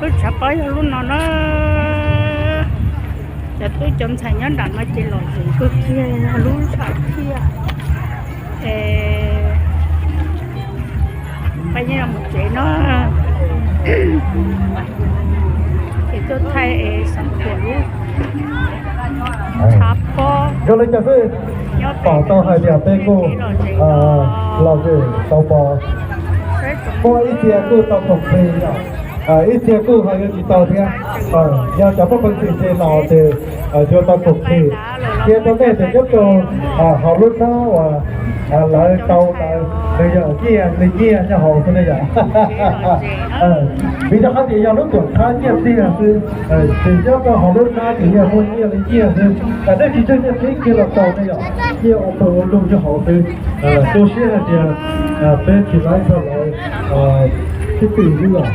Lub tshav pob yog lub no na. Cov tub cov ntxhais nyob nram no ces lom zem kawg kiag, yog lub tshav thiaj. Es peb yeej mus tsev no, ces tuaj thaij es xav kuam lub tshav pob. Yog li cas xwb, pom tau hais tias peb kuj lom zem tau pom, muaj ib txhia kuj tau koom plig, ib txhia kuj ho yuav tsis tau thiab. Yog cov poj peev xwm ces los ces yuav tau koom plig. Qhia rau nej tias nyob rau hauv lub hnab uas lawv tau ntawd, nws yog nyiaj, nws nyiaj nyob hauv xwb ne yom. Vim rau qhov tias yog lub tuam txhab nyiaj txiag xwb, ces nyob rau hauv lub hnab ces yeej muaj nyiaj li nyiaj xwb. Nej tsis tseg nyiaj txiag kiag los tau ne yom, nyiaj ua pawg ua lug nyob hauv xwb. Tu siab hais tias peb tsis laib txog lawv sib tw xwb yom.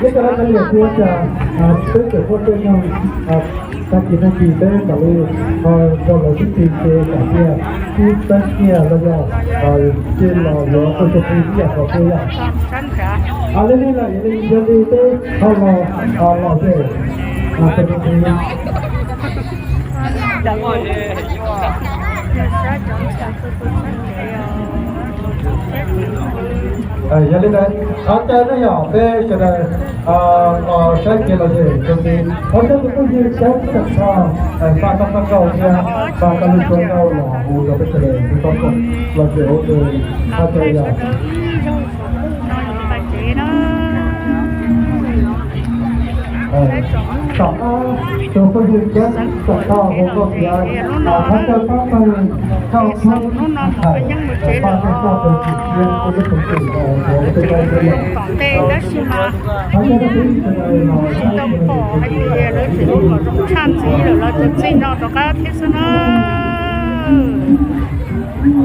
Li cas los kav liam tias peb tseem muaj caij nyoog, tag kis tag kis peb mam li nrog lawv sib tw ces kom tias sib txeeb nyiaj los yog cia los yuav tau cov plig ib yam nkaus thiab yom. Li li lawm, yog li peb ho los lom zem pes tsawg pes. Yog li ntawd thov caw nej yom, peb sawv daws los saib kev lom zem rau kev thov caw tus phooj ywg Ceeb Xeem Thoj npaj koj pab nkauj thiab npaj koj lub suab nkauj los hu rau peb sawv daws hu tau kom lom zem ua ke. Thov caw yom. Tom qab tus phooj ywg Ceeb Xeem Thoj hu nkauj tiav, thov caw pab pawg nkauj thiab pab pawg nkauj tus txiv thiab peb lub peev xwm los ua peb pab thiab yom. Thov caw peb sawv daws los saib kev lom zem rau kev tshaj ntxiv lawm los txog txij no rov qab thiab xwb na.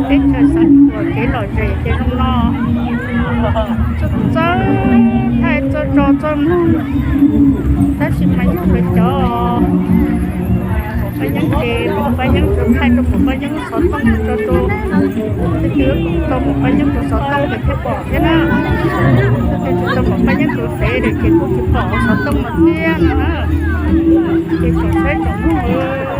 Teb chaws xav kuam kev lom zem ces zoo no, txawj txawj thaij txawj tso txawj mloog, tab sis mas yog lawv cov Paj Yeeb ces Paj Yeeb tsuas thaij rau Paj Yeeb xov tooj tso rau, tej twg tau Paj Yeeb tus xov tooj ces thiaj pom thiab na. Tej twg tsis tau Paj Yeeb tus fev ces kuj tsis pom xov tooj no thiab no na. Ces tsoom saib tsoom mloog